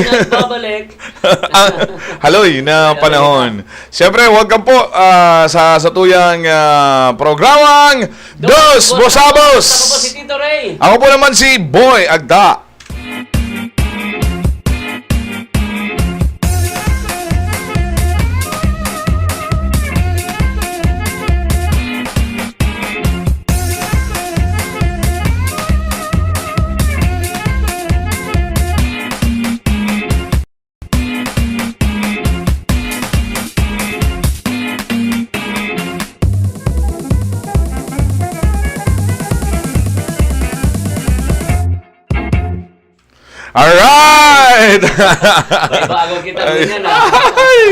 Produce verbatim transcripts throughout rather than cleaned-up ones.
Nagbabalik. Ang haloy na panahon. Siyempre, welcome po, ah, sa satuyang, ah, programang Dos Bosabos. Ako po si Tito Ray. Ako po naman si Boy Agda. Alright! May bago kita Ay. Ganyan, ah. Ay!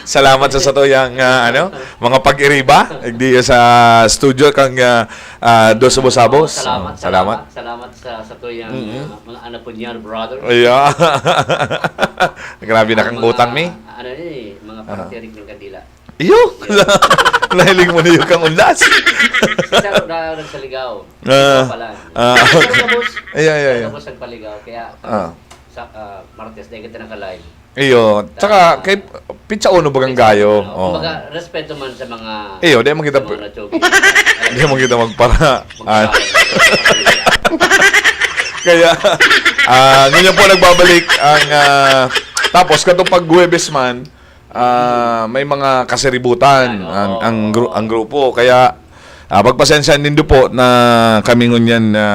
Salamat sa satuyang, ah, ano, mga pag-iriba. Igdi sa studio kang, ah, ah, Dos Bosabos. Salamat, Oh, salamat, salamat. Salamat sa, sa tuyang, Mm-mm. ah, mga anak po niya, brother. Ayan. Grabe na Ang kang mga, utang, mi. Ano yun eh, mga Aha. Paratirik ng kandila. Iyo? Iyo. Nahiling mo na yung kang undas. Si Sir, na, nagsaligaw. Ah. Ikaw pala. Ah. Pero tapos, Iya, iya, iya. Tapos ang paligaw. Kaya, Ah. sa, ah, Martes, dahil kita naka-live. Iyo. Tsaka, Ta- kay Pizza Uno bagang Pizza gayo. Uno. Oh. Kumbaga, respeto man sa mga, Iyo, di man kita sa mga pr- natsugi. Di man kita magpara. Magpara. Ah. Kaya, ah, ngunyan po nagbabalik ang, ah, tapos katong pag Huwebes man, ah, may mga kasiributan Ano? ang, ang gru-, ang grupo. Kaya, ah, pagpasensya nindo po na kami ngunyan na,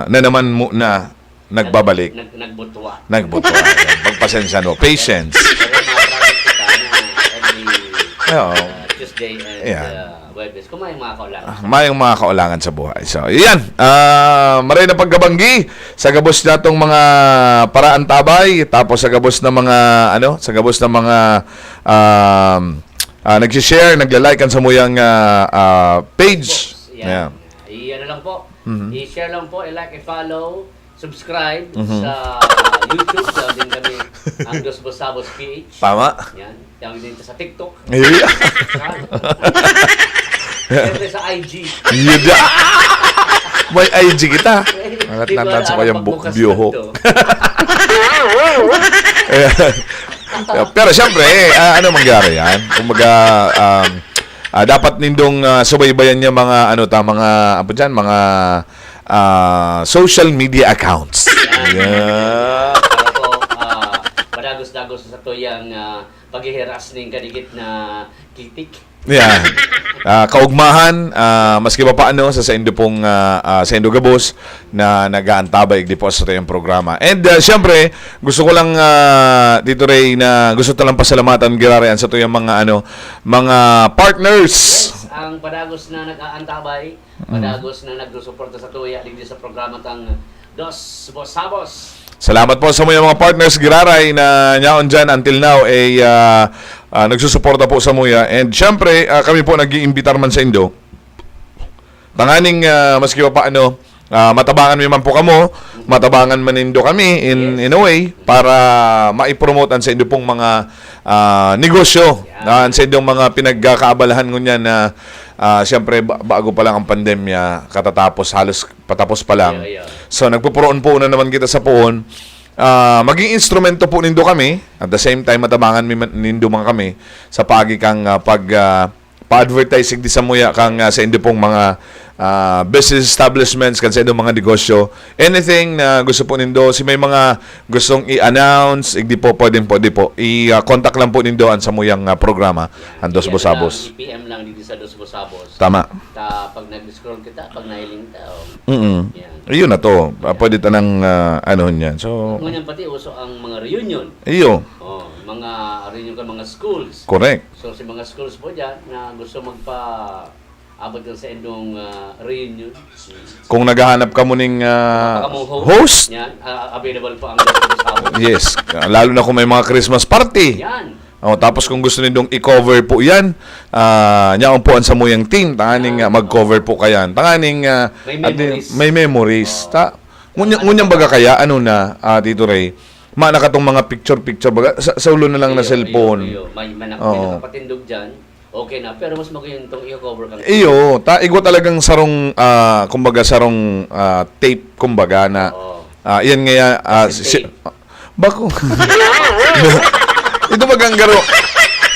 na naman mu-, na nagbabalik. Nag-, nag-, nagbutwa. Nagbutwa. Ayan. Pagpasensya, no? Patience. Pero ma-promise kita na every, Oo. uh, Tuesday and, Ayan. uh, Huwebes, kung may mga kaulangan. Ah, mayong mga kaulangan sa buhay. So, iyan. Ah, maray na pagkabanggi sa gabos natong mga paraantabay, tapos sa gabos na mga, ano, sa gabos na mga, um, ah, nagsishare, nagla-like kan samuyang, ah, ah, page. Books, yan. Yeah. I-ano lang po. Mhm. I-share lang po, i-like, i-follow, subscribe Mhm. sa YouTube. Tawag din kami ang Dos Bosabos P H. Tama. Yan. Tawag din sa TikTok. Yeah. Siyempre sa I G. Yuda. May I G kita. Angat Di ko natin sa alam kayang bu-, pagbukas biyuho. nito. Ayan. Pero siyempre, eh, ah, ano mangyari yan? Kumbaga, um, ah, dapat nindong, ah, subaybayan niya mga, ano ta, mga, ano po dyan, mga, ah, social media accounts. Yan. Yeah. Para po, ah, padagos-dagos sa tuyang, ah, paghihiras ning kadikit na kitik. Yan. Ah, kaugmahan, ah, maski pa paano, sa saindo pong, ah, ah, saindo gabos na nag-aantabay digdi po sa tuyang programa. And, ah, siyempre, gusto ko lang, ah, Tito Ray, na gusto ko lang pasalamatan, giraray, an satuyang mga, ano, mga partners. Yes, ang padagos na nag-aantabay, Mm. padagos na nagsusuporta sa tuya digdi sa programa tang Dos Bosabos. Salamat po sa mga, mga partners, giraray, na nyaon dyan until now, eh, ah, ah, nagsusuporta po sa muya. And syempre, ah, kami po nag-iimbitar man saindo. Tanganing, ah, maski pa paano, ah, matabangan mi man po kamo, matabangan man nindo kami in, Yes. in a way, para mai-promote an saindo pong mga, ah, negosyo, Yan. ah, an saindong mga pinagkakaabalahan ngunyan na, ah, siyempre, ba-, bago pa lang ang pandemya, katatapos, halos patapos pa lang. Yeah, yeah. So, nagpupuroon po na naman kita sa poon. Ah, maging instrumento po nindo kami. At the same time, matabangan mi man, nindo man kami sa paagi kang, ah, pag, ah, pa-advertising di sa muya kang, ah, saindo pong mga, ah, business establishments, kan saindong mga negosyo. Anything na gusto po nindo, si may mga gustong i-announce, igdi po, pwedeng pwede po. I, ah, contact lang po nindo an samuyang, ah, programa, an Dos Bosabos. I-ano lang, i-P M lang digdi sa Dos Bosabos. Tama. Ta, pag nag-scroll kita, pag nahiling ta, oh. Mm-mm. Yan. Ayun na to. Ah, pwede tanang, ah, ano niyan. So, Ngunyan pati uso ang mga reunion. Iyo. Oh, mga reunion kan mga schools. Correct. So, sa mga schools po dyan na gusto magpa-abot ng sa inyong, ah, reunion. Kung naghahanap ka muning, ah, Baka mong host. Host. Yan, ah, available po ang Dos Bosabos. Yes. Ah, lalo na kung may mga Christmas party. Yan. Oh, tapos kung gusto nindong i-cover po yan, ah, nyaon po an samuyang team. Tanganing, Ah. ah, mag-cover po kayan. Tanganing, ah, May at the-, memories. may memories. Oo. Ta-, ngunya-, Ah, ngunyang ano baga ba? Kaya, ano na, ah, Tito Ray, ma na katong mga picture-picture, baga, sa, sa ulo na lang na Iyo, iyo, cellphone. iyo. May, may nak-, Oo. may nakapatindog dyan, okay na. Pero mas magayon itong i-cover kang Iyo, ta, igwa talagang sarong, ah, kumbaga, sarong, ah, tape, kumbaga, na, Oo. ah, yan nga, ah, Kasi si-, tape. Bako. Ito bagang garo.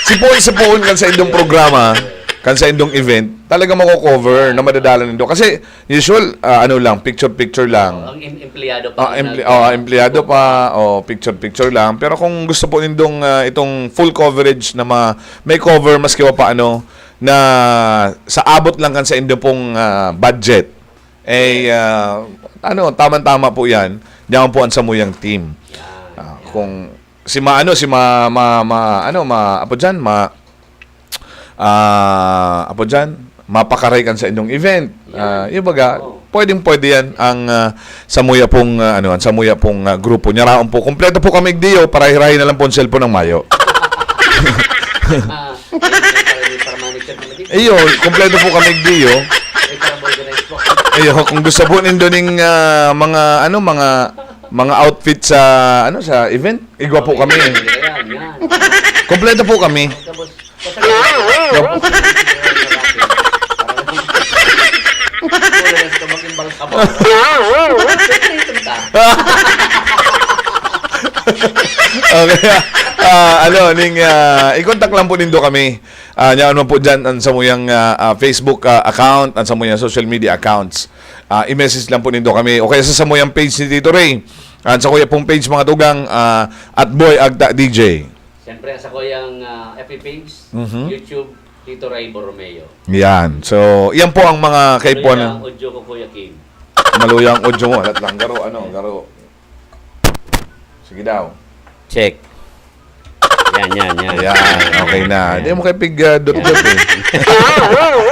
Sipon-sipon kan sa indong programa, kan sa indong event, talaga mako-cover na madadala nindo. Kasi, usual, ah, ano lang, picture-picture lang. Oh, ang em-, empleyado pa Ah, ang emple-, nag- oh, empleyado pa, oh, picture-picture lang. Pero kung gusto po nindong, ah, itong full coverage na ma-, may cover maski pa paano, na sa abot lang kan sa indo pong, ah, budget, eh, ah, ano, tamang-tama po yan. Diyan po ang samuyang team. Yan, Ah, yan. Kung si ma-, ano, si ma-, ma-, ma-, ano, ma-, apo dyan, ma-, ah, apo dyan, mapakaray kan sa inyong event. Yan. Ah, yung baga, Oo. pwedeng-pwede yan ang, ah, samuya pong, ah, ano, ang samuya pong, ah, grupo. Niya raon po, kompleto po kami, Igdiyo, parahi-rahi na lang po ang cellphone ng mayo. Ah, para, para manager naman din. Iyo, kompleto po kami, Igdiyo. Ay, para vulgarize po. Iyo, kung gusto po nindo ning, ah, mga, ano, mga, mga outfit sa, ano, sa event, igwa po kami. Yan, yan. Kompleto po kami. Tapos, basta Gab- Puro na ito, mag-imbang ka ba? Siyempre, ito ka. Okay. Ah, ano, ning, ah, i-contact lang po nindo kami. Ah, niya naman po dyan ang samuyang, ah, ah, Facebook, ah, account, ang samuyang social media accounts. Ah, i-message lang po nindo kami. O kaya sa samuyang page ni Tito Ray. Ang sa kuya pong page, mga tugang, ah, at Boy Agta D J. Siyempre, sa kuyang, ah, F B page, Mhm. YouTube, Tito Ray Borromeo. Yan. So, yan po ang mga kaipuhan Tuloy na na audio ko, Kuya Kim. Maluya ang audio mo. Halat lang. Garo, ano, garo. Sige daw. Check. Yan, yan, yan. Yan, okay na. Yan. Di mo kayo pig, ah, dot-dot eh.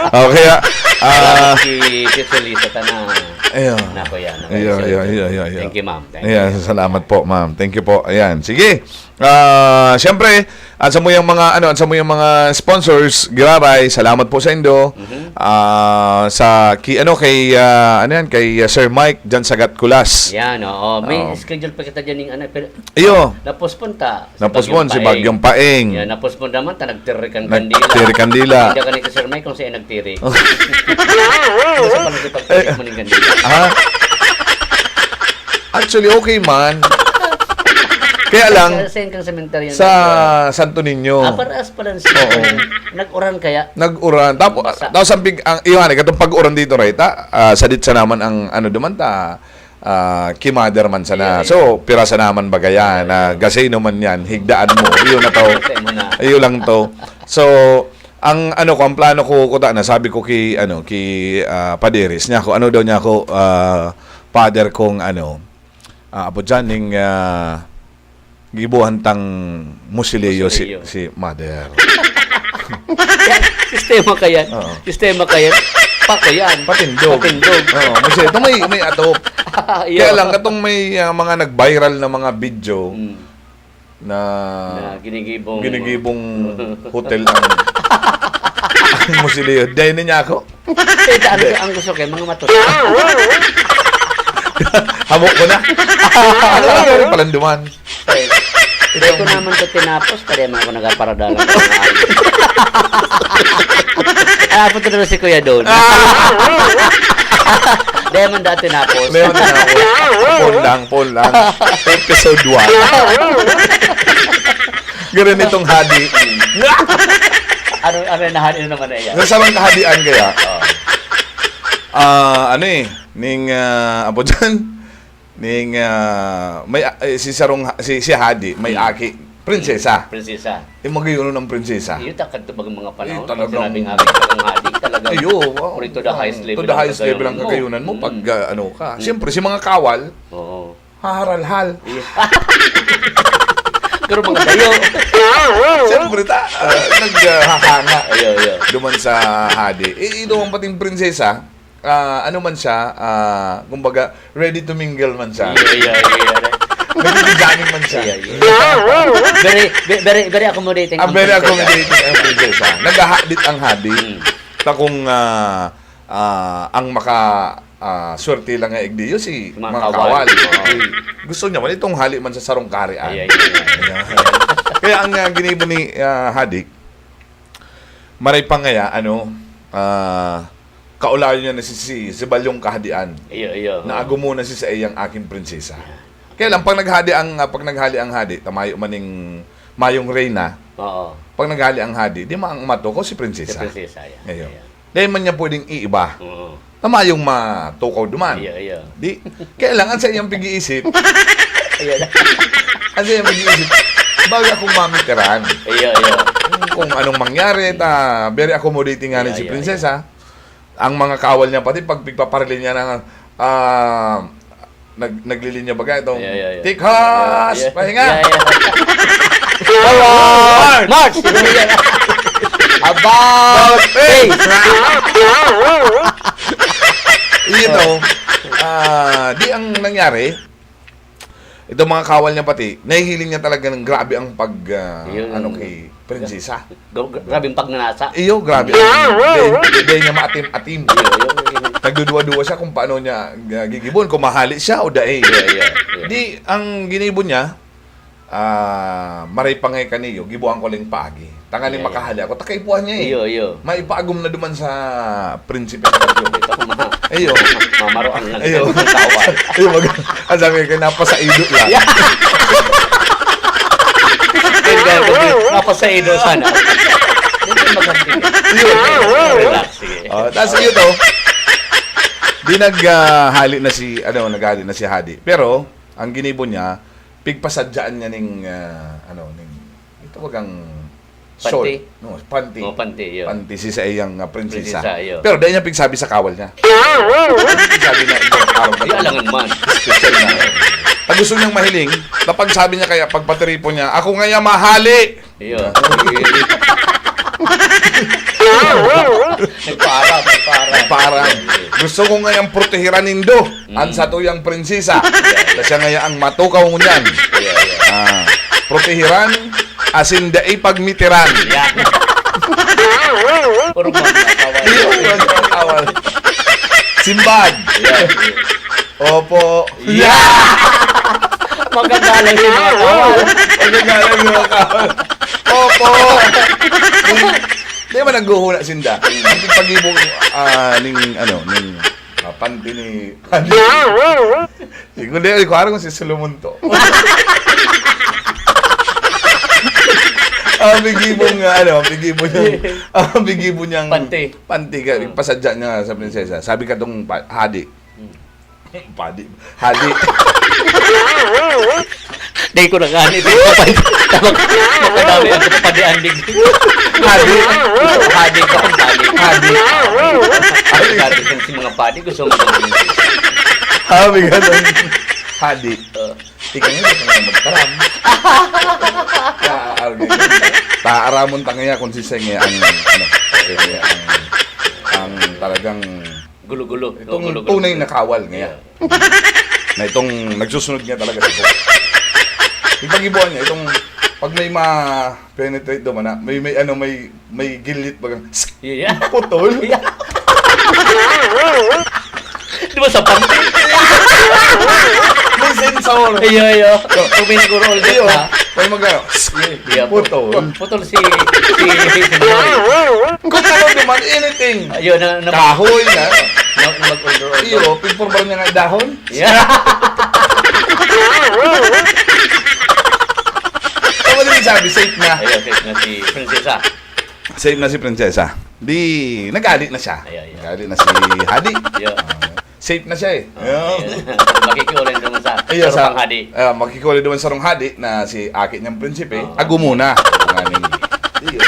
Okay, ah, ah, Salamat si Tito Lisa, tana. Ayun. Nako yan, nako Ayun, yan. ayun, ayun, ayun, ayun. Thank you, ma'am. Thank Ayan, you. salamat po, ma'am. Thank you po. Ayan, sige. Ah, siyempre, ang samuyang mga, ano, ang samuyang mga sponsors, giraray, salamat po sa indo. Mhm. Ah, sa ki-, ano, kay, ah, ano yan, kay, ah, Sir Mike, dyan sa Gatkulas. Yan, oo. May Oo. schedule pa kita dyan yung, ano, pero Iyo. na-postpone ta. Si Napusmon Bagyong si Paeng. Bagyong Paeng. Yan, napusmon naman ta, nagtirikan kandila. Nagtirikan kandila. Hindi ka ni Sir Mike kung saan nagtirik. Oh. Gusto pa nagtipagtirik Eh. mo ning kandila. Ha? Actually, okay man. Kaya lang, Sa, sa, sa sementeryo sa na ito. Santo Niño. Ah, paraas pala sa Oo. Nag-uran kaya? Nag-uran. Tapos, Basa. tapos ang big, ang, iwan, eh, katong pag-uran dito, right? Ah, ah, sadit sa naman ang, ano, duman ta, ah, kimader man sana. Yeah, yeah. So, pirasa naman bagaya na gasay naman yan, higdaan mo. Yun na to. Gasay mo na. Ayun lang to. So, ang ano ko, ang plano ko, kuta na, sabi ko ki, ano, ki, ah, Paderes niya ako, ano daw niya ako, ah, Father kong, ano, ah, apo dyan, ning, ah, gibuhan tang musileo si, Musileo. si Mother. Yan, sistema ka yan. Oo. Sistema ka yan. Pako yan. Patindog. Patindog. Oo, musileo. Ito may, may atop. Iyo. Kaya lang, katong may, ah, mga nag-viral na mga video Mm. na Na ginigibong ginigibong hotel ang, ang musileo. Dahil na niya ako. Ito, ang, ang gusto ko, mga matos. Hamo ko na. Ano ba yung palanduman? Ay, Ito dahil ko ang naman ito tinapos, pwede naman ako nagpaparadalan. Ah, punta na si Kuya doon. Ah! Dahil man dati tinapos. Dahil man tinapos. Phone lang, phone lang. Episode one. Ganun itong hadi. Ano, ano yung nahadi na naman na iyan? Sa sarong kahadian kaya? Oo. Ah, ano eh, ning, ah, apo dyan, ning, ah, may, eh, si sarong, si, si hadi, may Hmm. aki, prinsesa. Prinsesa. Eh, magayunon ang prinsesa. Iyo, takad to bagang mga panahon. Eh, talagang Pag sinabing aki, talagang hadi, talagang Iyo, wow. puri to the highest To level the ang highest level ang kagayunan mo. kagayunan mo pag, Hmm. ah, ano ka. Hmm. Siyempre, si mga kawal, Oo. haharalhal. Iyo. Pero mga dayo. Siyempre, ta, ah, naghahanga. Iyo, iyo. Duman sa hadi. Eh, ito ang pating prinsesa, ah, ano man siya, ah, kumbaga, ready to mingle man siya. Iyo, iyo, iyo, iyo. Nagkikijamming man siya. Iyo, iyo. Very, ve-, very, very accommodating Ah, ang very prinsesa. accommodating ang prinsesa. Naghahadit ang hadi. Hmm. Ta kung, ah, ah, ang maka, ah, swerte lang nga igdiyo si Mga mga kawal. kawal. Oo. Gusto niya man itong hali man sa sarong kaharian. Ay, ay, ay, ay. Ayan. Kaya ang, ah, ginibo ni, ah, hadi, maray pa ngaya, ano, ah, kaulayon niya na si, si, si Balyong Kahadian. Iyo, iyo. Na agumon na si sa iyang aking prinsesa. Yeah. Kaya lang, pag naghali ang, ah, pag naghali ang hadi, tamayo man ning mayong reyna, Oo. pag naghali ang hadi, di man matukaw si Si prinsesa. prinsesa, yeah. Ayun. Yeah. Dahil man niya pwedeng iiba, Oo. tamayong matukaw duman. Iya, iya. Di, kaya lang, ang sa iyang pag-iisip, Iya na. ang sa iyang pag-iisip, baga akong mamitiran. Iya, iya. Kung anong mangyari, ta, very accommodating nga rin Iya, si iya, prinsesa. Ang mga kawal niya, pati pag pigpaparilin niya na, ah, nag-, naglilinya baga itong, Yeah, yeah, yeah. "Tikas! Yeah. Pahinga!" Yeah, yeah. Forward! March! About face! Ito, ah, di ang nangyari, itong mga kawal niya pati, nahihiling niya talaga ng grabe ang pag, ah, Yun. ano, kay prinsesa. Gra-, gra-, grabe yung pagnanasa. Iyo, grabe. Iyo. Dahil, dahil niya maatim-atim. Iyo, iyo, iyo. Nagduduwa-duwa siya kung paano niya, ah, gigibon, kung mahali siya o dai. Iyo, iyo, iyo. Di, ang ginibo niya, ah, maray pa nga kaniyo, gibuan ko lang pagi. Tanganing Iyo, iyo. makahali ako, takaipuhan niya eh. Iyo, iyo. Maipaagom na duman sa prinsipe sa bagyo. Ito, ma-, Iyo. mamaroan lang Iyo. sa tawad. Iyo, mag-, ang sabi ko, napasaido lang. Yeah. Kaya, kaya, napasaido sana. Hindi maganda. Iyo. Relax, sige. Oh, tas iyo to, di nag, ah, hali na si, ano, naghali na si Hadi. Pero, ang ginibo niya, pigpasadyaan niya ning, ah, ano, ning, ito bagang Panty. short. No, panty. Oh, panty, iyo. Panty si sa iyang, ah, prinsesa. Prinsesa, iyo. Pero dahil niya pigsabi sa kawal niya. Pigsabi na ibang araw na Ay, to. alangan man. Special na. Pag gusto niyang mahiling, kapag sabi niya kaya, pagpatiripon niya, "Ako ngaya mahali!" Iyo. Nagpaaram, nagpaaram. Nagpaaram. Gusto ko ngayang protehiran nindo, Mm. ang satuyang prinsesa. Yeah, yeah. Na siya ngaya ang matukaw niyan. Yeah, yeah. Ah, protehiran, asin dai pagmitiran. Yeah. Puro mga kawal. Iyo, mga kawal. Simbag. Yeah. Opo. Yeah! Magagalang si mga kawal. Magagalang si mga kawal. Opo! Di, di ba naghuhuna sinda? Pag-ibong, ah, ning, ano, ning, ah, panty ni, Siguro, di, di ko aram kung si Solomon to. Ah, pag-ibong, ah, ano, pag-ibong niyang, ah, pag-ibong niyang Panty. panty, ka-, Mm. pasadya niya sa prinsesa. Sabi katong pa-, hadi, Mm. Padi. Hadi. Dai ko na gani, dai ko pa, makadami ang kapadian, dig. Hadi. Hadi ka, ang padi. Hadi. Ay. Sabi ko, si mga padi, gusto mo maging prinsesa. Sabi ka nun, hadi. Oh. Ikaw nga, gusto mo magkaram. Kaya, ah, Taaramon ta ngaya kung sisay ngaya ang, ano, sisay ngaya ang, ang talagang Gulo-gulo. Itong Gulo-gulo. tunay na kawal ngaya. Yeah. Na itong nagsusunod nga talaga sa buhay. Yung pag-ibuan niya, itong pag may ma-penetrate daw man na, may, may ano, may, may gilit bagang, Yeah. putol. Yeah. Di ba sa panty? May sensor. Iyo, iyo. Kung may nag-roll Iyo. na. May mag-, Yeah, yeah. Putol. Putol si, si, si Manoy. Kung ano naman, anything. Ayun, na, na, Kahoy na. na, na mag-order-order. Iyo, pigpurbar niya nga dahon. Yeah. Tama din sabi, safe na. Ayun, safe na si Prinsesa. Safe na si Prinsesa. Di, naghali na siya. Ayun, ayun. Naghali na si Hadi. Yeah. Ah, safe na siya eh. Ah, Ayun. ayun. Makikiulay naman sa Iyo, sa sarong hadi. ah, makikiulay naman sa sarong hadi na si aki niyang prinsipe. Oo. Ago muna. Nganing, iyo.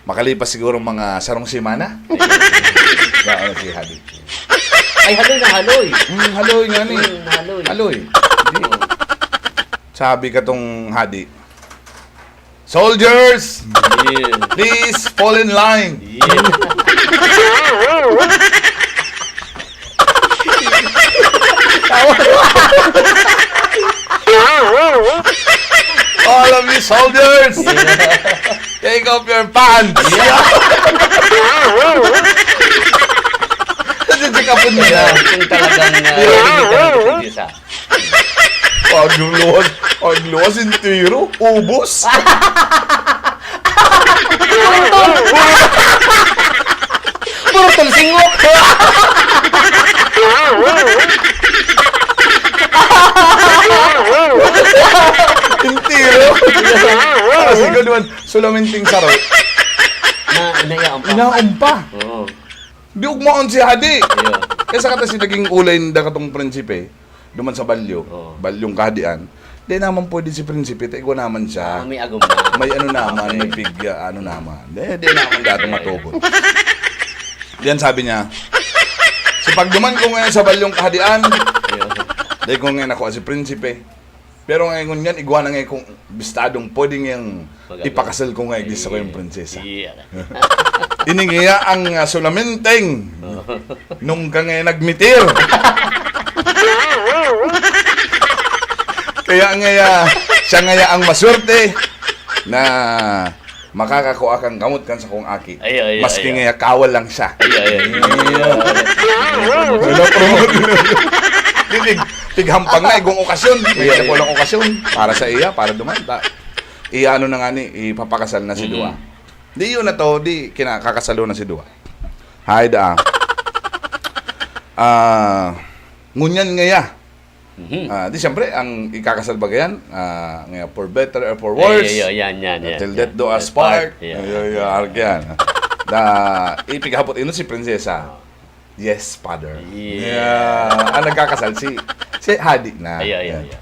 Makalipas siguro mga sarong semana. Ayun. Naano si Hadi. Ay, haloy na haloy. Mm, haloy nga ni. Mm, haloy. Haloy. Di. Oo. Sabi katong hadi, "Soldiers, Yeah. please fall in line." Yeah. All of you soldiers, Yeah. take off your pants. Yeah. Nagche-check up mo na. Kung talagang, ah, Yeah. hindi ka nagtitisa. Pagluwas, pagluwas, entero, ubos. Puro tulsingok. Kasi ko naman, sulaminting saro. Na, inayaon pa. Inaon pa. Oo. Di ugmaon si Hadi. Iyo. Kaya sa kata si naging ulay na katong prinsipe, duman sa balyo, Oo. balyong kahadian, di naman pwede si prinsipe, ta igwa naman siya. Ah, may agom na. May ano naman, Okay. may pig, ah, ano naman. Di, di naman dato Ay, ay, ay. matugon. Diyan sabi niya, "Si pagduman ko ngayon sa balyong kahadian, Iyo. dahil ko ngayon ako si prinsipe." Pero ngayon ngunyan, igwa na ngayon kung bistadong pwede ngayang Magagawa. ipakasal ko ngayon, gusto ko yung Iya. prinsesa. Iya. Ini nga ang, ah, sulamenteng Oo. nung ka ngayon nagmitir. Kaya ngaya, siya ngaya ang maswerte na makakakua kang kamot kan sakong aki. Ay, ay, Maski ay, ay. ngaya kawal lang siya. Ay, ay, ay. Wala promote. Di, pig-, pighampang na, igong okasyon. May Ay, ay, isa po ay. lang okasyon. Para sa iya, para duman. Ta, iya ano na nga ni, ipapakasal na si Mm-mm. Dua. Di yun na to, di kinakakasalo na si Dua. Hay da. Ah, ngunyan ngaya. Mhm. Ah, di siyempre, ang ikakasal baga yan, ah, ngaya, for better or for Ay, worse. ay, ay, yan, yan, yan, Till yan. death do us Yes, part. part. Yeah. Ay, ay, ay, arg yan. Da, ipighapot ino si prinsesa. Yes, father. Yeah. Yeah. Ang nagkakasal, si, si Hadi na. Ay, ay, ay, Yan. ay.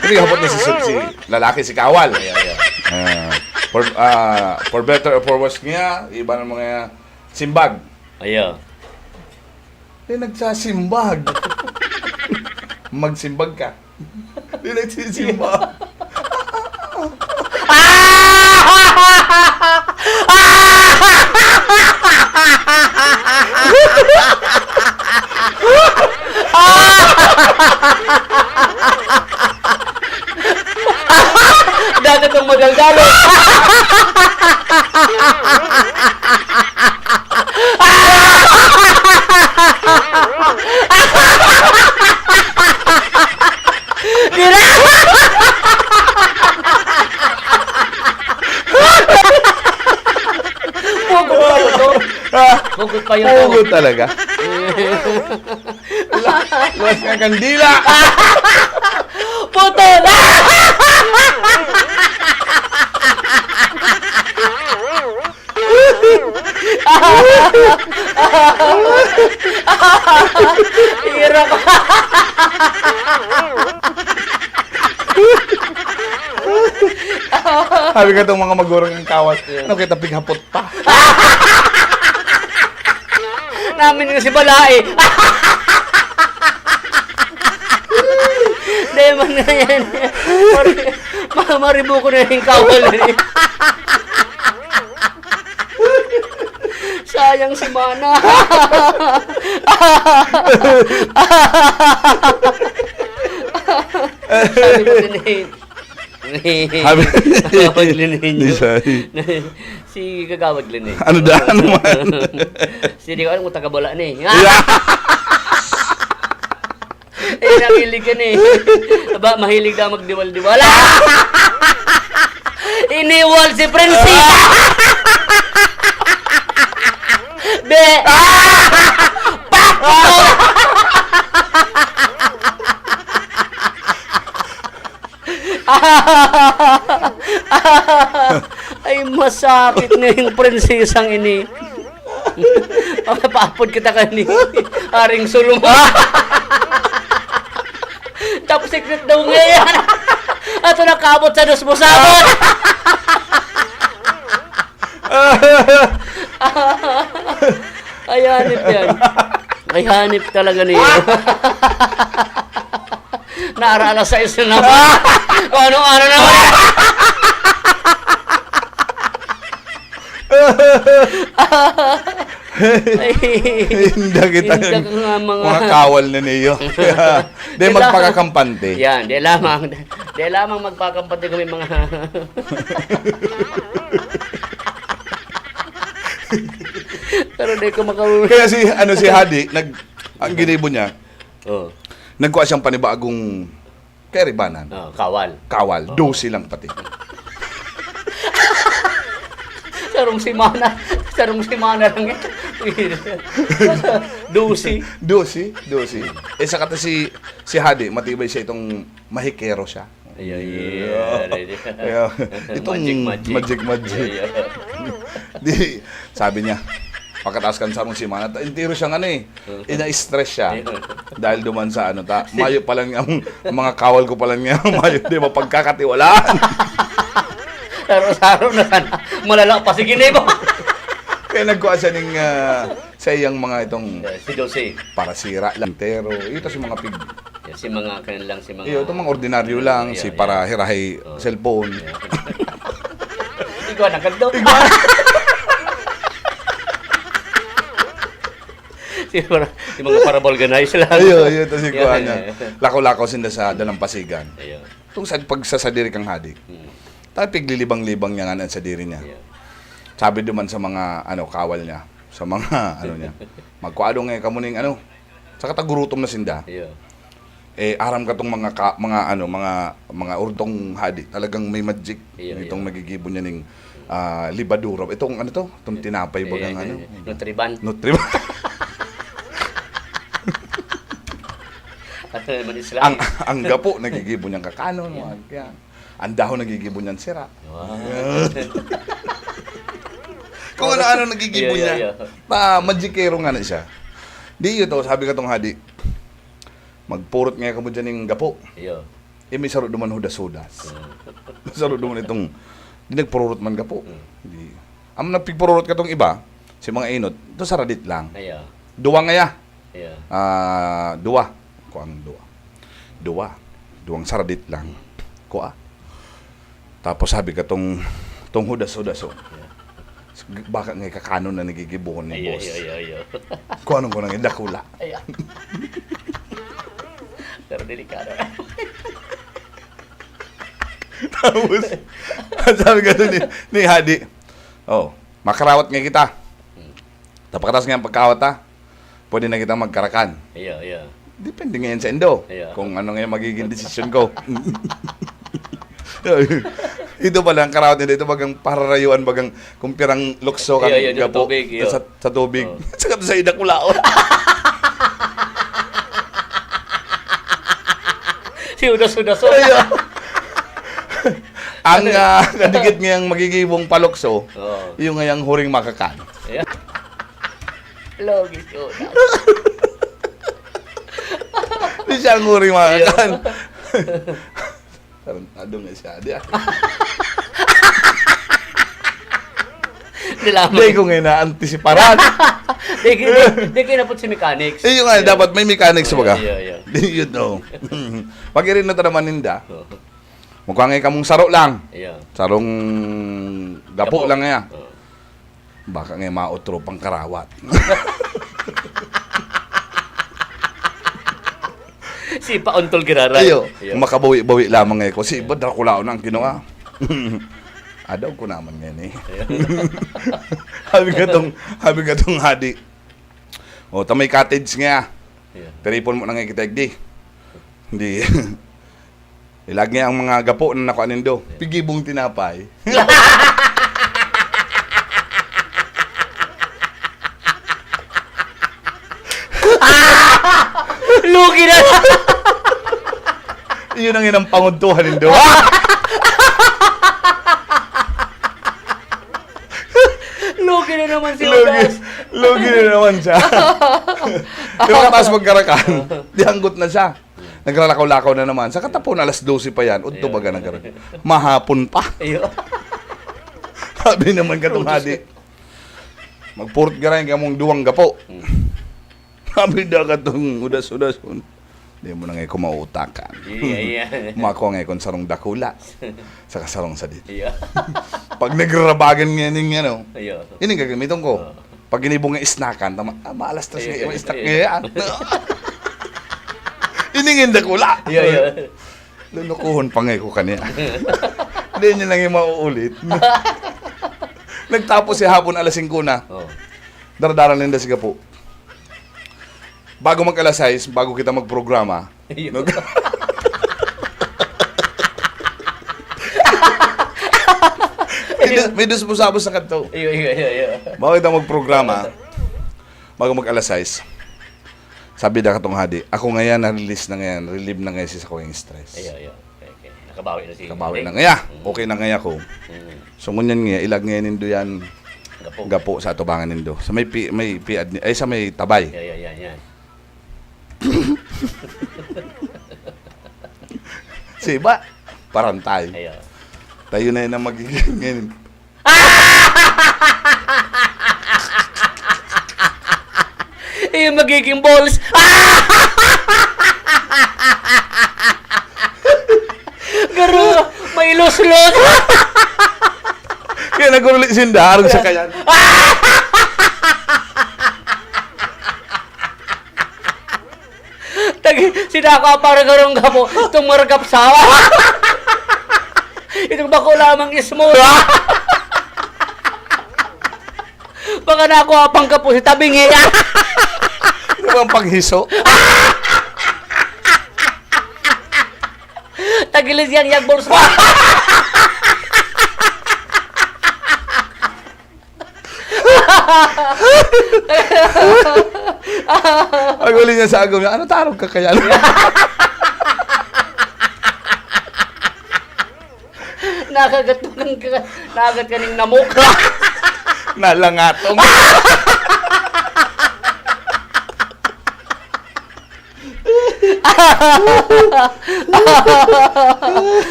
Ipighapot na si, si lalaki, si Kawal. Ay, ay, ay. Ah, for, ah, for better or for worse niya, iba ng mga simbag. Ay, ah. Eh, nagsasimbag. Magsimbag ka. Di nagsisimba. Dati tong madaldalo. Gira-, Pugot pa yun, to. Ah, Pugot pa yun, to. pugot talaga. Luwas nga kandila. Puto na! Hirap. Sabi ka itong mga magurang ang kawas, Yeah. "Ano kita pighapot pa?" Namin nga si Balai. Di man na yan. Mari-, ma-, maribo ko na yung kawal na ni. Sayang si Mana. Sabi ko din eh. Sabi Kagawad Lenin Di yun. sabi. Si Kagawad Lenin. Ano da? Ano man? Hindi ko alam kung taga Bala na eh. Yeah. Eh, nahilig ka na eh. Aba, mahilig daw magdiwal-diwala. Iniwal si Prince. Be! Pak! Ay, masakit na yung prinsesang ini. Papaapod kita kani Haring Solomon. Top secret daw ngayon. Ato nakabot sa dos mo sabot. Ay, hanip yan. Ay, hanip talaga niya. Naara alas sais na naman. Kung anong araw naman. Ay, Inda kita inda yun. ka nga mga Mga kawal na niyo. Di Di lang. magpakakampante. Yan, di lamang, di lamang magpakampante kami mga Pero di ko makawi. Kaya si, ano, si Hadi, nag-, ang ginibo niya, Oh. nagkuha siyang panibagong kairibanan. Oh, kawal. Kawal, Oh. dose lang pati. Sarong semana, sarong semana lang yan. Dose. Dose, dose. Eh, sa kata si, si Hadi, matibay siya itong mahikero siya. Iyo, iyo, iyo, iyo. Kaya, itong Magic, magic. Magic, magic. Iyo, iyo. Di, sabi niya, pagkatapos kan sarong semana, ta-, entero siyang ano eh, ina-stress siya. Iyo. Dahil duman sa ano, ta, mayo pa lang ang, ang mga kawal ko pa lang niya, mayo, di mapagkakatiwalaan. Saro-saro na sana. Malala pa, sige, Nebo. Kaya nagkuha siya ning, ah, sa iyang mga itong Eh, si Dose. Parasira lang, entero. Ito si mga pig- Yan, si mga, kaya lang, si mga Iyo, itong mga ordinaryo lang, Iyo, si iyo. Parahirahay Oh. Cellphone. Iyo. Ikaw, nagkagdo. Ikaw. Si para-, si mga parabolganize lang. Iyo, iyo, ito si Iyo, kuha iyo, niya. Iyo. Lako-lako sinda sa dalampasigan. Iyo. Itong sa pagsasadiri kang hadi. Hmm. Tapos piglilibang-libang niya nga sa diri niya. Iyo. Sabi duman sa mga, ano, kawal niya, sa mga, ano niya, "Magkuadong nga kamo ning, ano," sa katagurutom na sinda. Iyo. Eh, aram ka tong mga ka-, mga, ano, mga, mga ortong hadi, talagang may magic. Iyo, itong iyo. Nagigibo niya ning, ah, libadura. Itong, ano to? Itong tinapay, iyo, bagang, iyo, ano? Iyo. Nutriban. Nutriban. Ano naman, Islam? Ang, ang gapo, nagigibo niyang kakanon, iyo. Mga, yan. Ang dahon nagigibo niyan sira. Wow. Kung ano-ano nagigibo niya. Iyo, iyo, iyo. Pa, magikero nga na siya. Di yun to, sabi ka tong hadi, "Magpurot nga kamo dyan ng gapo." Iyo. Eh, may saro duman hudas-hudas. Mm. May saro duman itong, di nagpururot man gapo. Mm. Di. Ang nagpigpururot ka tong iba, si mga inot, ito saradit lang. Iyo. Duwa ngaya. Iyo. Ah, duwa. Kuang duwa. Duwa. Duwang saradit lang. Kua. Tapos sabi ka tong, tong hudas-hudas, oh. Iyo. Baka nga kakanon na nagigibuhon ni Iyo, boss. Iyo, iyo, iyo. Kung anong ko nang dakula. Iyo. Pero delikado. Tapos, sabi ka to ni, ni Hadi, "Oh, makarawat nga kita." Hmm. Tapakatas nga ang pagkawat, ha? Pwede na kitang magkarakan. Iyo, iyo. Depende ngayon sa indo. Iyo. Kung ano ngayon magiging desisyon ko. Ito pala, ang karawat nila, ito bagang pararayuan, bagang kung pirang lukso kan Iyo, iyo, gapo tubig, iyo. Sa, sa tubig. Oo. Saka sa idakulaon. Si Udas-Udas. Iyo. Ang, ah, kadikit ngayang magigibong palukso, Oo. Yung ngayang huring makakan. Iyo. Logis ko. Di siya ang huring makakan. Iyo. Tarantado nga siya, di ah. Di lamang. Di ko nga inaantisiparan. Di, di, di, di kinapot si mechanics. Iyo nga, Iyo. Dapat may mechanics, Iyo, baga. Iyo, iyo. Di yun, no. Pag-irin na ta naman ninda. Oo. Magkuha nga kamong saro lang. Iyo. Sarong gapo Gapo. Lang nga. Oo. Baka nga maotro pang karawat. Si Paontol Giraray. Iyo, Iyo. Makabawi-bawi lamang nga ako. Si Iyo. Iba, Draculaon ang kinuha. Adaw ko naman ngayon eh. Iyo. Sabi ka tong, sabi ka tong hadi. O, ta may cottage nga. Iyo. Tiripon mo na nga kita, igdi. Hindi. Ilag niya ang mga gapo na nakuha nindo. Pigibong tinapay. Lugi na! Iyon ang inang pangudtuhan nindo. Lugi na naman si Lugi, Udas. Lugi na naman siya. Pero tapos magkarakan, di hanggot na siya. Nagralakaw-lakaw na naman. Sa katapon, alas dose pa yan. Udto Iyo. Baga nagkara-, mahapon pa. Iyo. Sabi naman katong Utos hadi, ka. Magpurot garay kamong duwang gapo. Hmm. Sabi daw katong udas-udas, "Di mo na ngay ko mautakan." Iya, iya. Mako ngay kon sarong dakula. Sa kasarong sadit. Iyo. Pag nagrarabagan nga ning ano, Iyo. Ini gagamiton ko. Oo. Pag ginibong nga isnakan, tama, ah, maalas tres Iyo, nga, iyo, isnak iyo. Nga yan. Ini nga dakula. Iyo, iyo. Lulukuhon pa nga ko kaniya. Hindi niya lang yung mauulit. Nagtapos si hapon alas singko na. Oo. Daradara ninda si Gapo. Bago mag alas sais, bago kita magprograma, Iyo. Nag-, may dus-, may dus pusabos na kadto. Iyo, iyo, iyo, iyo. Bago kita magprograma, bago mag alas sais, sabi na katong hadi, "Ako ngayon, na-release na ngayon, relieve na ngayon si sakuyang stress." Iyo, iyo. Okay, okay. Kabawi na si Kabawi na ngaya. Mm. Okay na ngaya ko. Mm. So, ngunyan ngaya, ilag ngaya nindo yan Gapo. gapo sa atubangan nindo. Sa may pi-, may piad ni-, ay, sa may tabay. Yan, yan, yan, yan. Siba, parantay. Ayo. Tayo na yun ang magiging ngayon. Yung magiging balls. Garo, may luslos. Kaya naguruli sinda, arog sa kayan. Tagi, sinako ang parang garong gapo, itong maragap sa itong bako lamang ismo. Baka nakuha pang gapo si tabingi. Ano bang paghiso? Tagilis yang yagbol sa Ang huli niya sa agom niya, "Ano tarog ka kaya?" Nakagat mo kang ka-, nakagat ka ning namok. Nalangatong.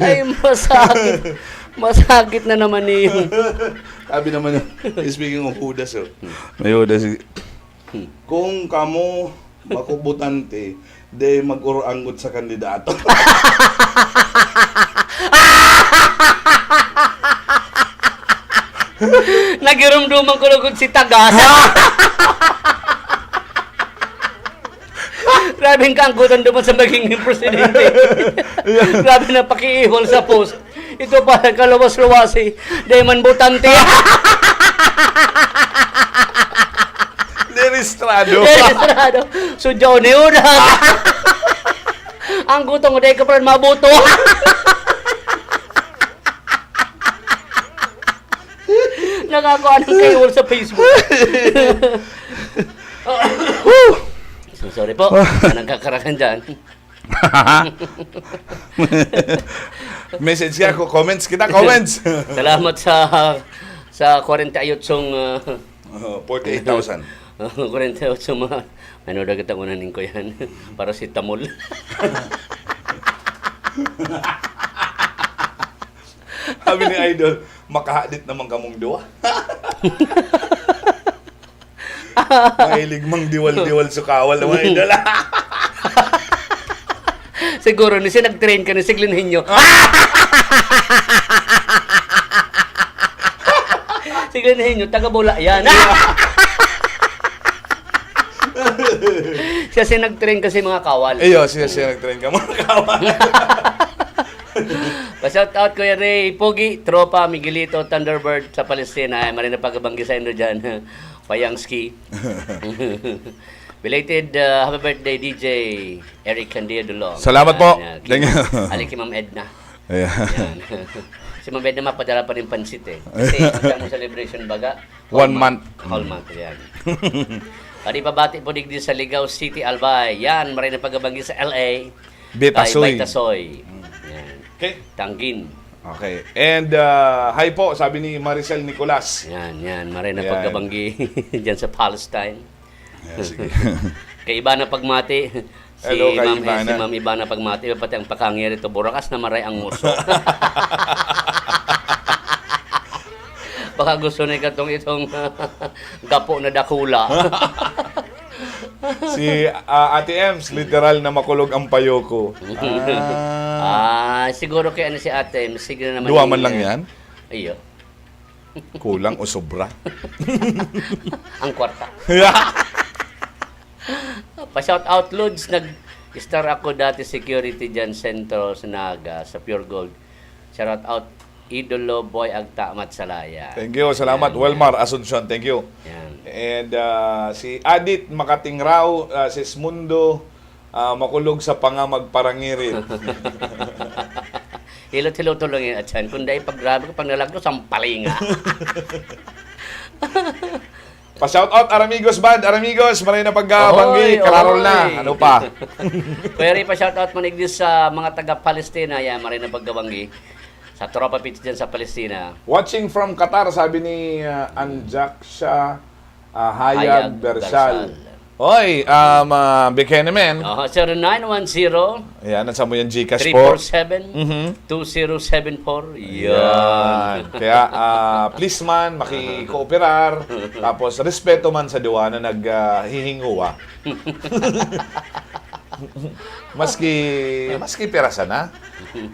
Ay, masakit. Masakit na naman eh. Sabi naman, speaking of Judas, oh. May Judas, eh. Hmm. Kung kamo makubutante, di mag-uranggot sa kandidato. Nagirumduman ko lugod si Tagas. Grabe ang kaanggutan duman sa maging presidente. Yeah. Grabe na pakiihol sa post. Ito pa, ang kaluwas-luwasi. Dai man botante. Derestrado. Derestrado. Sudyaw ni Judas. Ang gutong, dai ka pa rin mabuto. Nakakuha ng kaihol sa Facebook. So, sorry po. Anong kakarakan dyan? Message ka, ko-, comments kita, comments. Salamat sa, sa kwarenta y ocho, ah, Oh, forty-eight thousand. Kwarenta y ocho mga, ano daw kitang unanin ko yan? Paracetamol. Sabi ni Idol, "Makahadit naman kamong duwa." Mahilig mang diwal-diwal sa kawal, mga idol. Siguro, ni siya nag-train ka ni Siglin Henyo. Siglin Henyo, taga Bula yan. Siya siya nag-train kasi mga kawal. Iyo, siya siya nag-train ka, mga kawal. Pa-shout out, Kuya Ray, Pogi, Tropa, Miguelito, Thunderbird sa Palestina. Ay, maray na pagkabanggi sa inyo dyan. Payangsky. Belated, uh, happy birthday, D J Eric Candia Dulong. Salamat po. Yan, yan. Thank you. Ali kay Ma'am Edna. Ayan. Yan. Si Ma'am Edna mapadala pa rin pansit eh. Kasi ang mo celebration baga, One whole month. Whole month, yan. Pati pabati po digdi sa Ligao City, Albay. Yan, maray na pagkabanggi sa L A. Betasoy. Kay Betasoy. Mm. Yan. Okay. Tangin. Okay. And, uh, hi po, sabi ni Maricel Nicolas. Yan, yan. Maray na Ayan. pagkabanggi dyan sa Palestine. Ayan, sige. Kay Ivana Pagmati. Si Hello, kay Ma'am, eh, si Ivana. Ma'am Ivana Pagmati, pati ang pakangiri to, burakas na maray ang nguso. Baka gusto na ikatong itong gapo na dakula. Si, ah, Ate Ems, literal na makulog ang payo ko. Ah. Ah, siguro kaya ano si Ate Ems, sige na naman Duwa yung, man lang eh, yan? Iyo. Kulang o sobra? Ang kwarta. Pa-shout out, Lods. Nag-star ako dati security dyan, Centro, sa Naga, sa Pure Gold. Shout out, Idolo Boy Agta Matsalaya. Thank you. Salamat, Yan, Welmar yan. Asuncion. Thank you. Yan. And, ah, si Adit Makatingraw, ah, Sismundo, ah, makulog sa panga magparangirit. Hilot-hilot lang yung atyan. Kung dahil pag grabe ko, pag nalagos, ang palinga. Pa-shoutout, Aramigos Band. Aramigos, maray na pagkabanggi. Oy, kararol na. Oy. Ano pa? Pwede pa-shoutout man igdi sa mga taga-Palestina. Yan, maray na pagkabanggi. Sa tropa pits dyan sa Palestina. Watching from Qatar, sabi ni uh, Anjaksha uh, Hayag, Hayag Bersal. Bersal. Oy, um, uh, Bikini Man. Oh, zero nine one zero. Ayan, nasa mo yung Gcash po. three four seven, Mhm. two zero seven four. Yan. Kaya, uh, please man, makikooperar. Tapos, respeto man sa duwa na naghihinguwa. maski, maski pirasan na.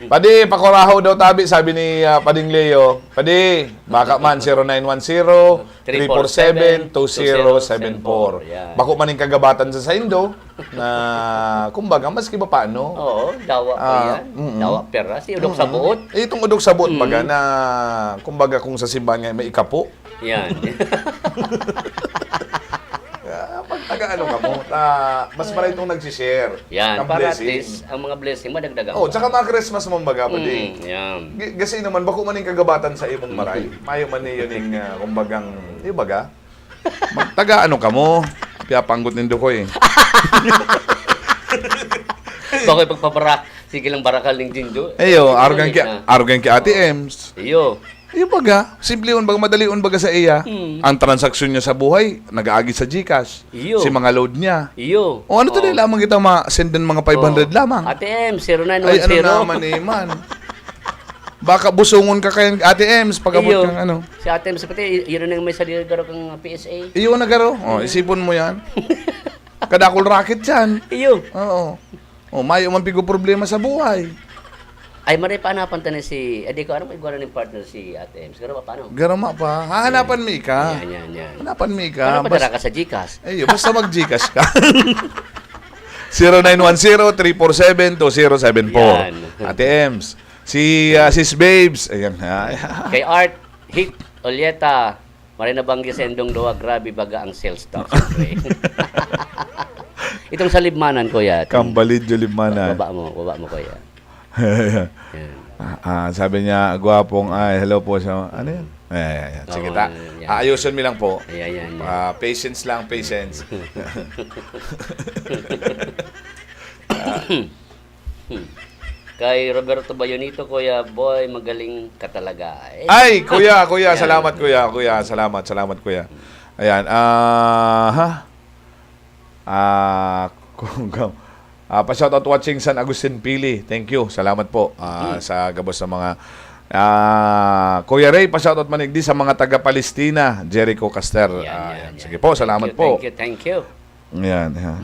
Padi, pakurahaw daw tabi, sabi ni uh, Pading Leo. Padi, baka man, zero nine one zero, three four seven, two zero seven four. Bako man yung kagabatan sa saindo, na kumbaga maski pa paano. Oo, dawa pa ah, yan. Mm-mm. Dawa pera. Si udok sa buot. Eh, itong udok sa buot mm. baga na kumbaga kung sa simbahan nga may ikapo. Yan. Ah, pag taga ano ka mo, ah, mas maray itong nagsishare. Yan, para blessing. At least, ang mga blessing, madagdagan. Oh, tsaka mga Christmas mong baga, pwede. Mm, yan. Kasi naman, bako man yung kagabatan sa imong maray. Mayo man niyo ning, uh, kumbagang, yung baga, Magtaga ano kamo? Piyapanggot nindo ko eh. Bako ipagpabara, sige lang barakal ning Jinjo. Ayo, arugan ki, arugan ki Ate Ems. Iyo. Iyo baga, simple on baga, madali on baga sa iya. Hmm. Ang transaksyon niya sa buhay, nag-aagi sa GCash. Iyo. Si mga load niya. Iyo. O ano to oh. lamang kita ma-send ng mga five hundred oh. lamang. Ate Ems, zero nine one zero. Ay, ano naman eh, man. Baka busongon ka kayan, Ate Ems, pag-abot Iyo. kang ano. Si Ate Ems, pati, y- yun ang may sadiri garo kang P S A. Iyo na garo. Oh, isipon mo yan. Kadakol racket yan. Iyo. Oo. Oh, mayo man pigo problema sa buhay. Ay, maray pa anapan ta na si, eh, di ko, ano may gwara ng partner si Ate Ems? Garo pa, paano? Garama pa. Hahanapan mi ka. Yan, yan, yan. Hanapan mi ka. Ano pa Bas- dara ka sa Gcash? Ayun, basta mag-Gcash ka. zero nine one zero, three four seven, two zero seven four. Yan. Ate Ems. Si ah, Sis Babes. Ayan. Ah, Kay Art, Hit, Olieta, maray na banggi sa indong duwa, grabe baga ang sales talk. Siyempre. Itong sa Libmanan, kuya. Itong Kambalidyo Libmanan. Baba mo, baba mo, kuya. Yan. Ah, ah, sabi niya, gwapong ay, hello po sa, ano yan? Ayan, ayan, ayan. Sige, Tama, ta. ayan. Aayusin mi lang po. Ayan, ayan, ayan. Ah, patience lang, patience. Kay Roberto Bayonito, Kuya Boy, magaling ka talaga. Eh, Ay, kuya, kuya, Yan. salamat, kuya, kuya, salamat, salamat, kuya. Ayan, ah, ha? Ah, kung, ah, pa-shoutout watching San Agustin Pili. Thank you, salamat po ah, Hmm. sa gabos sa mga ah, Kuya Ray, pa-shoutout man igdi sa mga taga Palestina, Jericho Caster. Yan, Ah, yan, yan. Sige po, Thank salamat you, po. Thank you, thank you. Yan, ha.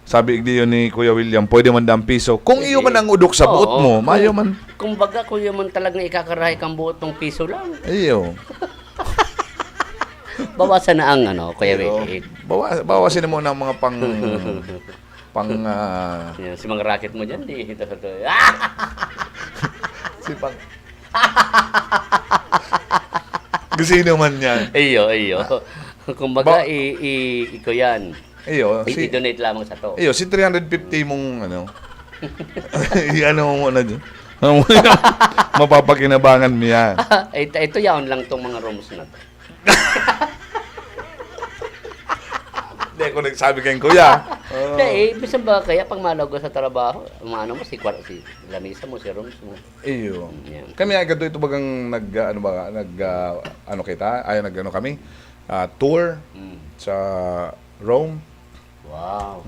Sabi igdi yun ni Kuya William, pwede man dang piso. Kung iyo man ang udok sa buot Oo. mo, mayo man. Kumbaga, kung iyo man talagang ikakarahay kang buot ng piso lang. Iyo. Bawasan na ang ano, Kuya Pero, Willie. Bawas, bawasin mo ng mga pang... pang... ah, Yan, si mga racket mo dyan, di ito sa to. Si pang... Gusto naman yan. Iyo, iyo. Kumbaga, Ba- i, i, iko yan. Iyo, I, si, i-donate lamang sa to. Iyo, si three hundred fifty mong ano. I-ano mo muna dyan. Mapapakinabangan mo yan. ito, ito yaon lang tong mga rooms na to. Hindi, kung nagsabi kayong kuya. Hindi, eh, bisan ba kaya pag malaw ka sa trabaho, ang ano mo, si, kwar- si lamisa mo, si rooms mo. Iyo. Yan. Kami agad ito bagang nag, ano ba, nag, ah, ano kita? Ay, nag, ano kami? Ah, tour Mm. sa Rome. Wow.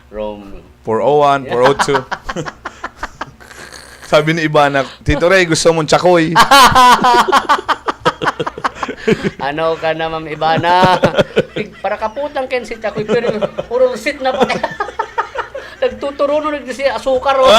Rome. four oh one, four oh two. Sabi ni Ivana, Tito Ray, gusto mong tsakoy? Ano ka na, Ma'am Ivana? Pig- Para kaputang ken si Chakoy, pero puro sit na pa. Nagtuturuno, nagdisi asukar, oh.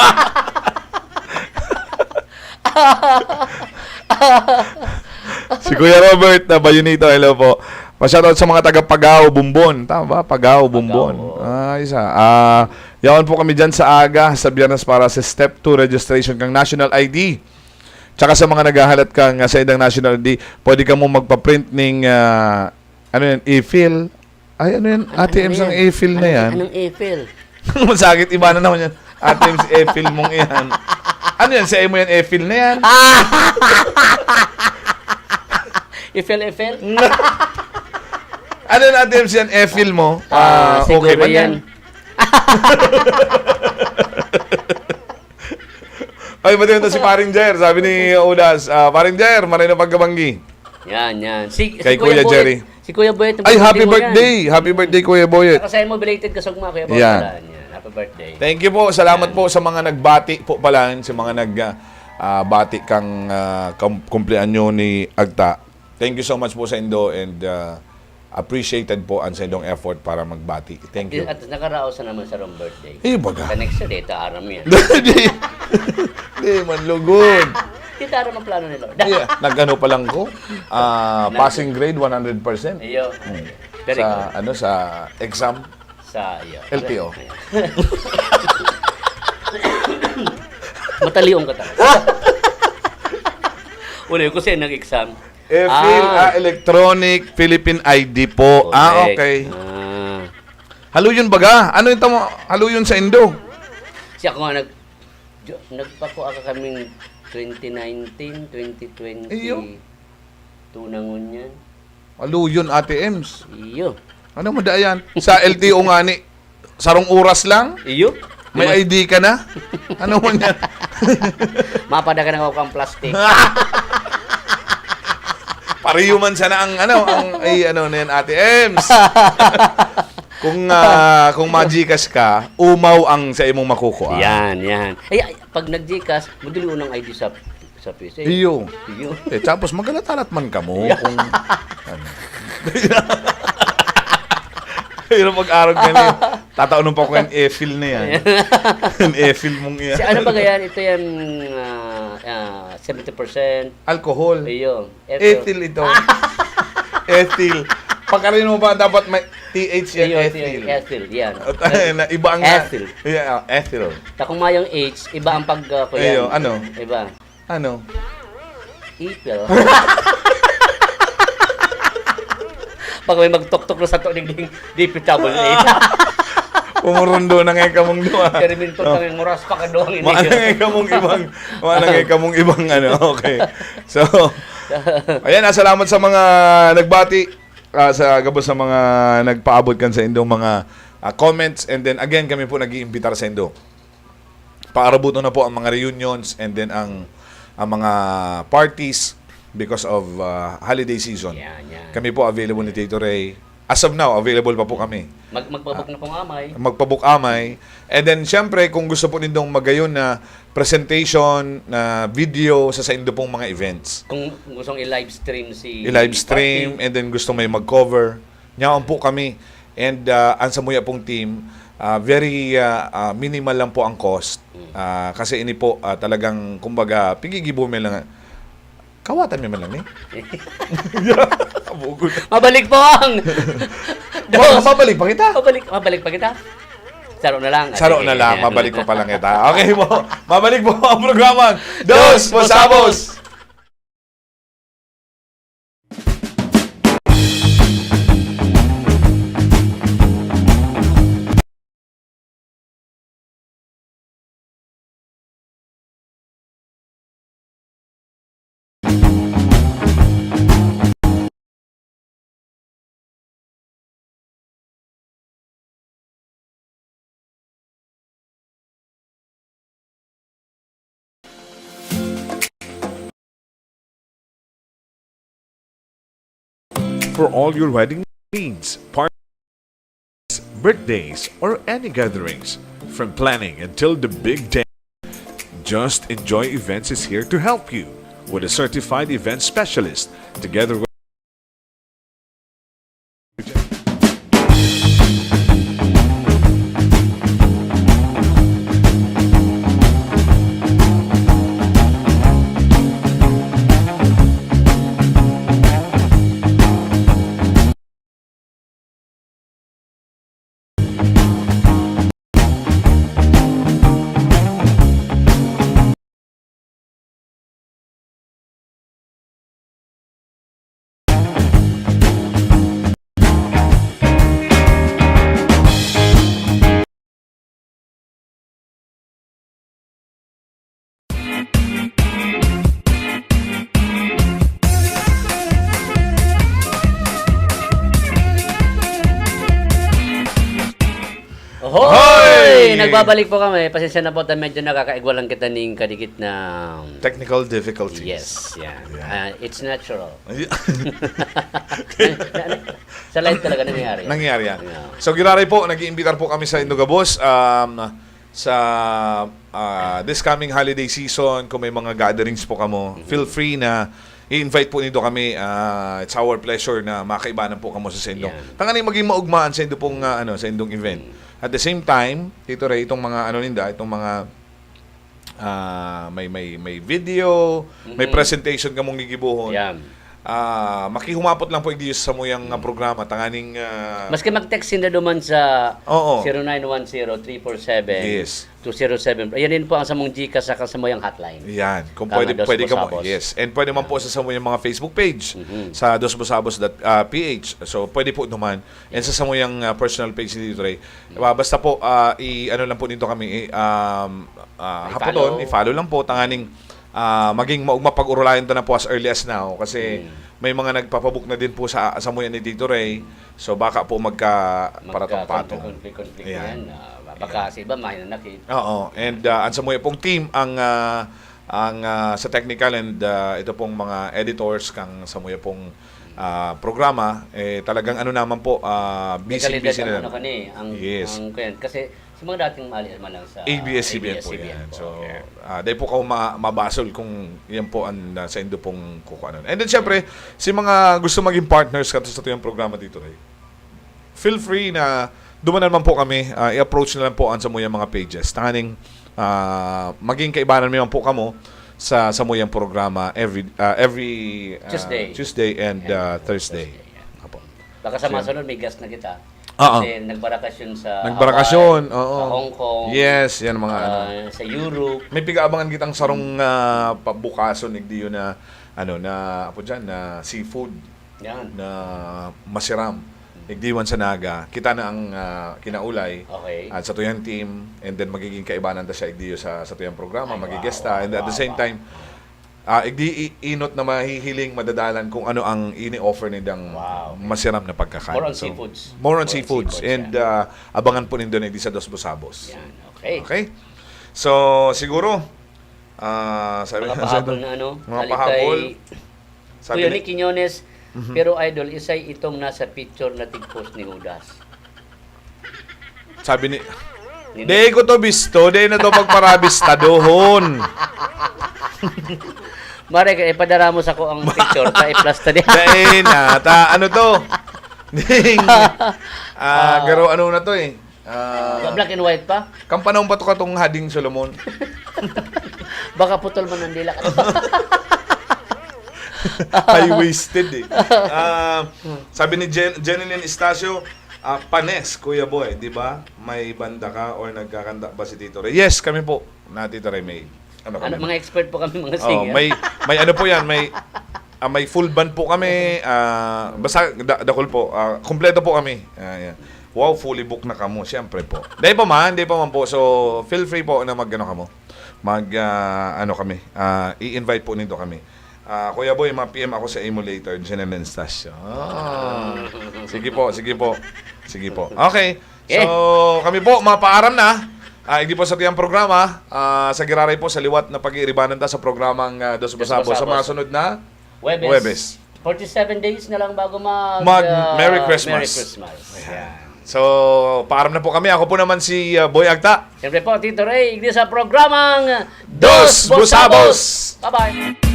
Si Kuya Robert na Bayonito, hello po. Pa-shoutout sa mga taga Pagao, Bumbon. Tama ba? Pagao, Bumbon. Pagao, oo. Ah, isa. Ah, yaon po kami dyan sa aga, sa Biyernes para sa step two registration kang National I D. Tsaka sa mga naghahalat kang ah, sa idang National I D, pwede ka mo magpa-print ning ah, ano yan, e-fill. Ay, ano yan? Ano, Ate ano Ems, ang yan? e-fill na Ano, yan. Anong e-fill? Masakit, iba na naman yan. Ate Ems, e-fill mong yan. Ano yan? Sa imo yan, e-fill na yan. E-fill, e-fill? Ano na, Ate Ems, yan? Eiffel mo? Ah, Ah, okay siguro man yan. yan. Ay, pati ito si Paring Jair. Sabi ni Udas, ah, "Paring Jair, maray na pagkabanggi." Yan, yan. Si, si Kay Kuya Kuya Boyet, Jerry. si Kuya Boyet, ang Ay, birthday happy mo yan. birthday. Happy birthday, Kuya Boyet. Saka sa'yo mo, belated kasugma, Kuya Boyet. Yan. Yan, yan. Happy birthday. Thank you po. Salamat Yan. po sa mga nagbati po pala, sa mga nag, ah, ah, bati kang, ah, kam-, kumpleanyo ni Agta. Thank you so much po sa indo and, ah, appreciated po ang sa indong effort para magbati. Thank you. At, at nakaraos na naman sa wrong birthday. Eh, baga. Sa next year, dito aram yan. Di, di man lugod. Dito aram ang plano ni Lord. Yeah, nag-ano pa lang ko, ah, Nag- passing grade, one hundred percent. Iyo. Hmm. Very Sa, good. ano, sa exam, Sa, iyo. L T O. Matalion ka talaga. Una, yung kasi nag-exam. Eh, Phil, Ah. ah, electronic Philippine I D po. Ah, Correct. okay. Ah. Haluyon baga? Ano yung tamo? Haluyon sa indo? Si ako nga nag-, jo-, nagpako aka kaming twenty nineteen, twenty twenty-two Iyo. na ngunyan. Haluyon, Ate Ems. Iyo. Ano mo da yan? Sa L T O nga ni, sarong oras lang? Iyo. May Di ma- I D ka na? Ano mo niya? Mapada ka na ako kang plastic. Pariyo man sana ang, ano, ang, ay, ano na yan, Ate Ems. Kung, ah, kung ma-Gcash ka, umaw ang sa imong makukuha. Yan, yan. Ay, ay, pag nag-Gcash, madali unang I D sa, sa P C. Iyo. Iyo. Eh, tapos maghalat-halat man kamo Yeah. kung, ano. Pero mag-arog ka niya. Tataunon pa ko yung Eiffel na yan. Yung Eiffel mong yan. Si ano ba yan? Ito yan, ah, ah, seventy percent. Alcohol. Iyo. Ethyl. Ethyl ito. Ethyl. Pagkarin mo ba dapat may T H yan? Iyo, ethyl. Ethyl, yan. At, ayun na, iba ang Ethyl. Yeah, ethyl. Ta kung mayong H, iba ang pag, uh, kuyan. Iyo, ano? Iba. Ano? Ipil. Pag may magtuktok na sa to, dingding, D P W H. Pumurundo na ngayon kamong duha. Pero minton Oh. kami, moras pa ka duwang Mga ini. ngayon kamong ibang, mga ngayon kamong ibang ano, okay. So, ayan, ah, salamat sa mga nagbati, ah, sa gabos sa mga nagpaabot kan sa indong mga, ah, comments. And then again, kami po nag-iimbitar sa indo. Paarabuton na po ang mga reunions and then ang, ang mga parties because of, ah, holiday season. Yan, yan. Kami po available ni Tito Ray. As of now, available pa po kami. Mag-, magpabok Ah, na pong amay. magpabok amay. And then, syempre, kung gusto po nindong magayon na presentation, na video sa saindo pong mga events. Kung, kung gustong i-live stream si I-live stream, party. And then gusto may mag-cover. Nyaon po kami. And, ah, ang samuya pong team, ah, very, ah, ah, minimal lang po ang cost. Mm. Ah, kasi ini po, ah, talagang, kumbaga, pigigibo mi lang. Kawatan mi man lang, eh. Bugod. Mabalik po ang Ma-, Dos. mabalik pa kita. Mabalik, mabalik pa kita. Saro na lang. Ah, Saro sige. na lang. Mabalik pa pala kita. Okay po. Mabalik po ang programang Dos Dos Busabos. Busabos. For all your wedding needs, parties, birthdays, or any gatherings, from planning until the big day, Just Enjoy Events is here to help you with a certified event specialist, together with Pabalik po kami. Pasensya na po ta medyo nakakaigwa lang kita ning kadikit na Technical difficulties. Yes, yeah. Yeah. Ah, it's natural. Ay- Sa live talaga nangyayari. Nangyayari yan. Yeah. So, giraray po, nag-iimbitar po kami sa indo gabos. Um, sa ah, this coming holiday season, kung may mga gatherings po kamo, feel free na i-invite po nindo kami. Ah, it's our pleasure na makaibanan po kamo sa, sa indo. Yan. Tanganing maging maugmaan sa indo pong, ah, ano, sa indong event. At the same time, Tito Ray, itong mga ano ninda, itong mga ah, may may may video, may presentation kamong gigibohon. Yan. Ah, makihumapot lang po igdi sa samuyang ah, programa tanganing ah, Maski mag-text sinda duman sa Oo. zero nine one zero three four seven Yes. two zero seven. Ayan din po ang samong GCash saka samuyang hotline. Yan, kung Tama, pwede Dos pwede ka Busabos. Yes, and pwede man po sa samuyang mga Facebook page Mhm. sa dosbusabos.ph. So pwede po naman. And sa samuyang ah, personal page ni Tito Ray. Ah, basta po ah, i-ano lang po dito kami i- um, ah, I-follow. hapoton, i-follow lang po tanganing ah, maging maugma pag-urulayan ta na po as early as now kasi Mm. may mga nagpapabook na din po sa samuyan ni Tito Ray. So baka po magka paratong-patong. Conflict-conflict Ayan. yan. Ah, baka sa iba, mahinanakit. Oo, and uh, ang samuya pong team ang ah, ang ah, sa technical and ah, ito pong mga editors kang samuya pong ah, programa eh talagang ano naman po ah, May busy kalidad busy ang na ano kani, ang, Yes. ang kuyan. Kasi sa mga dating mali man lang sa ABS-CBN po yan. po. So, Yeah. ah, dahil po kayo ma- mabasol kung yan po ang uh, sa indo pong kukuanan. And then, syempre, si mga gusto maging partners kato sa tuyang programa dito, Ray, feel free na duman naman po kami, ah, i-approach na lang po ang samuyang mga pages. Tanganing ah, maging kaibanan mo po kamo sa samuyang programa every ah, every ah, Tuesday. Tuesday and Yeah, ah, Thursday. Thursday, yeah. Apo. Baka sa Sure. masunod may guest na kita. Oo. Kasi nagbarakasyon sa Nagbarakasyon, Hawaii, oo. sa Hong Kong, Yes, yan mga ano. ah, sa Europe. May pigaabangan kitang sarong ah, pabukason igdiyo na ano na apo diyan na seafood Yan. na masiram. Igdiwan sa Naga, kita na ang ah, kinaulay Okay. at sa tuyang team, and then magiging kaibanan ta siya igdiyo sa sa tuyang programa, Ay, magigesta, wow, and at the wow, same wow. time, ah, igdi i- inot na mahihiling madadalan kung ano ang ini-offer nindang Wow, okay. masiram na pagkakan. More on So, seafoods. More on More on seafoods. seafoods, And yeah. ah, abangan po nindo na di sa Dos Busabos. Yan. Okay. Okay? So, siguro, ah, sabi Mga nga sa pahabol ito, na ano, mga halik pahabol. kay Sabi Kuya ni- Nick Quiñones, Mhm. pero idol, isay itong nasa picture na tig-post ni Judas. Sabi ni... Ni- Di ko to bisto, di na to pagparabista dohon. Mare, kaya ipadara mo sa ko ang picture, ta i-plus ta di. Dahil na, ta, ano to? Ding, ah, garo ano na to eh. Ah, Black and white pa? Kang panahon pa to katong Hading Solomon. Baka putol man ang dila. High-waisted eh. Ah, sabi ni Jen Jenilyn Estacio, ah, panes, Kuya Boy, di ba? May banda ka or nagkakanta ba si Tito Ray? Yes, kami po na Tito Ray may. Ano kami? Ano, mga expert po kami, mga Oh, singer. may may ano po 'yan, may ah, may full band po kami. Ah, basta da, dakul po. Ah, kompleto po kami. Ah, yeah. Wow, fully booked na kamo, siyempre po. Dahil pa man, dahil pa man po. So, feel free po na mag ano kamo. Mag ah, ano kami. Ah, i-invite po nindo kami. Ah, Kuya Boy, ma-P M ako sa imo later, General Estacio. Ah. Sige po, sige po. Sige po. Okay. Okay. So, kami po, mapaaram na. Ah, hindi po sa tiyang programa, ah, sa giraray po, sa liwat na pag-iiribanan ta sa programang ah, Dos Busabos. Sa mga Busabos. Sunod na Huwebes. Huwebes. Forty-seven days na lang bago mag, Mag ah, Merry Christmas. Merry Christmas. Yan. So, paaram na po kami. Ako po naman si ah, Boy Agta. Siyempre po, Tito Ray, igdi sa programang Dos Busabos. Bye-bye.